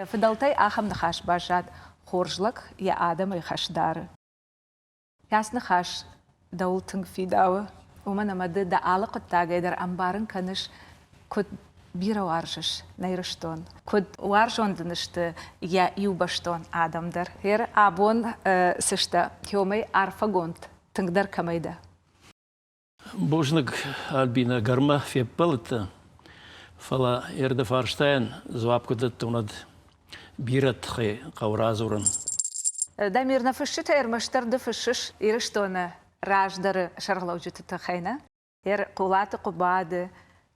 Фыдӕлтӕй ахӕм ныхас баззад: хорз лӕг йӕ адӕмӕй хӕс дары. Кӕцы ныхас дӕуыл тынг фидауы, уымӕн ӕмӕ ды дӕ алы хъуыддагӕй дӕр ӕмбарын кӕныс, куыд бирӕ уарзыс нӕ Ирыстон, куыд уарзон дын сты йӕ иубӕстон адӕм дӕр. Гъер абон цы сты, уымӕй арфӕгонд тынгдӕр кӕмӕй дӕ? Бузныг, Альбинӕ, гӕрмӕ феппӕлыдтӕ, фӕлӕ ӕрдӕ фарстайӕн дзуапп куыд дӕттон, уӕд бирӕ тыххӕй хъӕуы радзурын. Дамир, нӕ фысджытӕ ӕрмӕстдӕр ды фыссыс Ирыстоны раздӕры сӕргълӕуджыты тыххӕй, нӕ? Хъулаты Хъуыбады,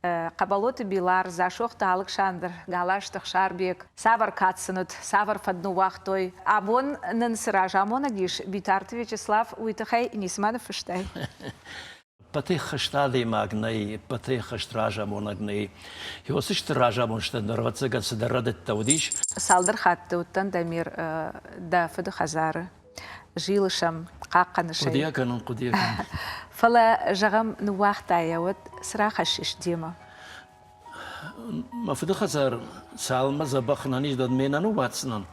Хъӕбӕлоты Билар, Дзасохты Алыксандр, Галазты Ӕхсарбег. Цавӕр кад сын уыд, цавӕр фӕд ныууагътой? Абон нын цы разамонӕг ис, Битарты Вячеслав, уый тыххӕй ницыма ныффыстай? Ӕппӕтӕй хӕст адӕймаг нӕй, ӕппӕтӕй хӕст разамонӕг нӕй. Уыцы стыр разамонджытӕн дӕр, ӕвӕццӕгӕн, цыдӕр рӕдыдтӕ уыдис. Цалдӕр хатты уыдтӕн, Дамир, дӕ фыды хӕдзары. Зилыс ӕм, хъахъхъӕныс ӕй. Хъуыдыйӕ кӕнын, хъуыдыйӕ кӕнын. Фӕлӕ, зӕгъӕм, ныууагъта йӕ, уӕд цы рахӕссис демӕ? Мӕ фыды хӕдзар цалынмӕ дзӕбӕх ӕнӕниз дӕн, ме нӕ ныууадздзынӕн.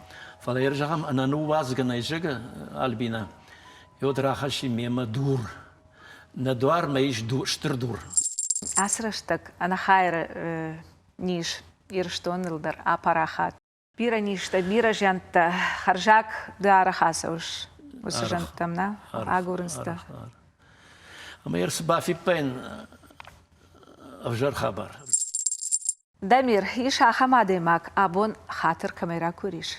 Фӕлӕ йӕ зӕгъӕм, ӕнӕ ныууадзгӕ нӕй зӕгъы Альбинӕ. Уӕд рахӕсси мемӕ дур. Нӕ дуармӕ ис стыр дур. Ацы рӕстӕг ӕнӕхайыры низ Ирыстоныл дӕр апарахат. Бирӕ низтӕ, бирӕ зиӕнттӕ, хӕрзаг ды арӕх ацӕуыс уыцы зӕндтӕм, нӕ? Агурынц дӕ. Ӕмӕ йӕ цы бафиппайын ӕвзӕр хабар. Дамир, ис ахӕм адӕймаг, абон хатыр кӕмӕй ракурис?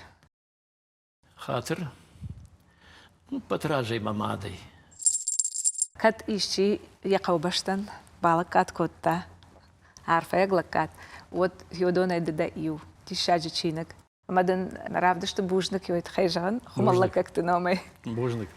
Хатыр? Ӕппӕт разӕй мӕ мадӕй. Кӕд исчи йӕ хъӕубӕстӕн балӕггад кодта, арфӕйаг лӕггад, уӕд уыдонӕй ды дӕ иу диссаджы чиныг. Ӕмӕ дын равдысты бузныг уый тыххӕй зӕгъын, хуымӕллӕггӕгты номӕй. Бузныг.